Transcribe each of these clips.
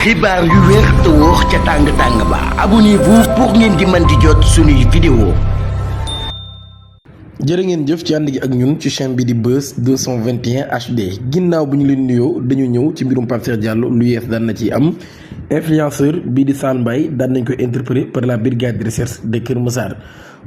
xibaar yu wér te wóor ca tàng-tàng ba abonnez-vous pour ngeen di mën di jot suñuy vidéo. jërë ngeen jëf ci ànd gi ak ñun ci chaîne bi di Buzz 221 HD ginnaaw bu ñu leen nuyoo dañu ñëw ci mbirum Pape Cheikh Diallo lu yees daan na ci am influenceur bii di Sall Mbaye daan nañ ko interpellé par la brigade de recherche de Kër Massar.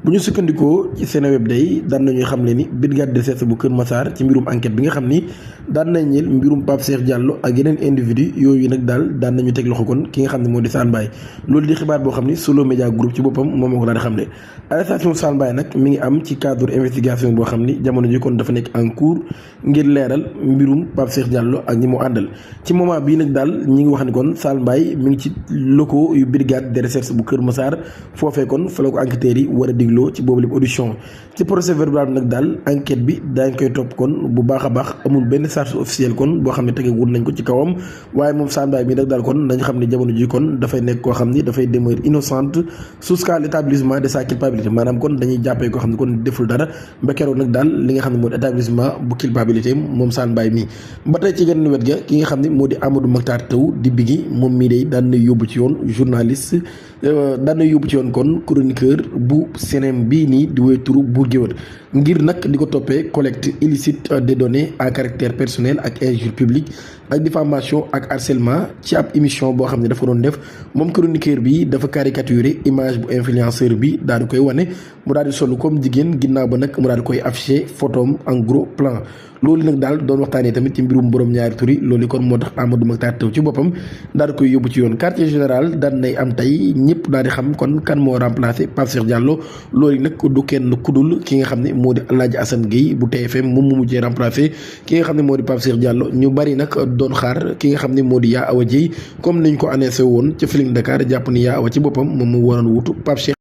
bu ñu sukkandikoo ci Seneweb day daan nañuy xam le ni brigade de recherche bu Kër Massar ci mbirum enquête bi nga xam ni daan nañ ñeel mbirum Pape Cheikh Diallo ak yeneen individu yooyu nag daal daan nañu teg loxo kon ki nga xam ne moo di Sall Mbaye loolu di xibaar boo xam ni Solo Média Group ci boppam moom moo ko daal di xam ne arrestation Sall Mbaye nag mi ngi am ci cadre investigation boo xam ni jamono ji kon dafa nekk en cours ngir leeral mbirum Pape Cheikh Diallo ak ñi mu àndal ci moment bii nag daal ñi ngi wax ni kon Sall Mbaye mi ngi ci locaux yu brigade de recherche bu Kër Massar foofee kon fa la ko enquêteurs yi war a digloo ci boobu lépp audition ci procès verbal bi nag daal enquête bi daañ koy topp kon bu baax a baax amul benn charge officielle kon boo xam ne tegewul nañ ko ci kawam waaye moom Sall Mbaye bi nag daal kon dañu xam ne jamono ji kon dafay nekk koo xam ni dafay demeurer innocente jusqu'à l'établissement de sa culpabilité maanaam kon dañuy jàppee koo xam ne kon deful dara ba keroog nag daal li nga xam ne moo di établissement bu culpabilité moom Sall Mbaye mi ba tey ci genn wet ga ki nga xam ne moo di Amadou Makhtar Taw di Biggi moom mii day daan na yóbbu ci yoon journaliste daan na yóbbu ci yoon kon chroniqueur bu Senem bii nii di woy turu Bour Gueweul ngir nag di ko toppee collecte illicite des données à caractère personnel ak injure publique ak diffamation ak harcèlement ci ab émission boo xam ne dafa doon def moom chroniqueur bi dafa caricaturer image bu influenceur bi daal di koy wane mu daal di solu comme jigéen ginnaaw ba nag mu daal di koy afficher photom en gros plan loolu nag daal doon waxtaanee tamit ci mbirum borom ñaari tur yi loolu kon moo tax Amadou Makhtar Taw ci boppam daal di koy yóbbu ci yoon quartier général daan nay am tey ñëpp daal di xam kon kan moo remplacé Pape Cheikh Diallo loolu nag du kenn kudul ki nga xam ne moo di Alaaji Assane Gueye bu TFM moom mu mujjee remplacé ki nga xam ne moo di Pape Cheikh Diallo ñu bari nag doon xaar ki nga xam ne moo di Yaa Awa Dieye comme niñ ko annoncé woon ca Feeling Dakar jàpp ni Yaa Awa ci boppam moom mu waroon wutu Pape Cheikh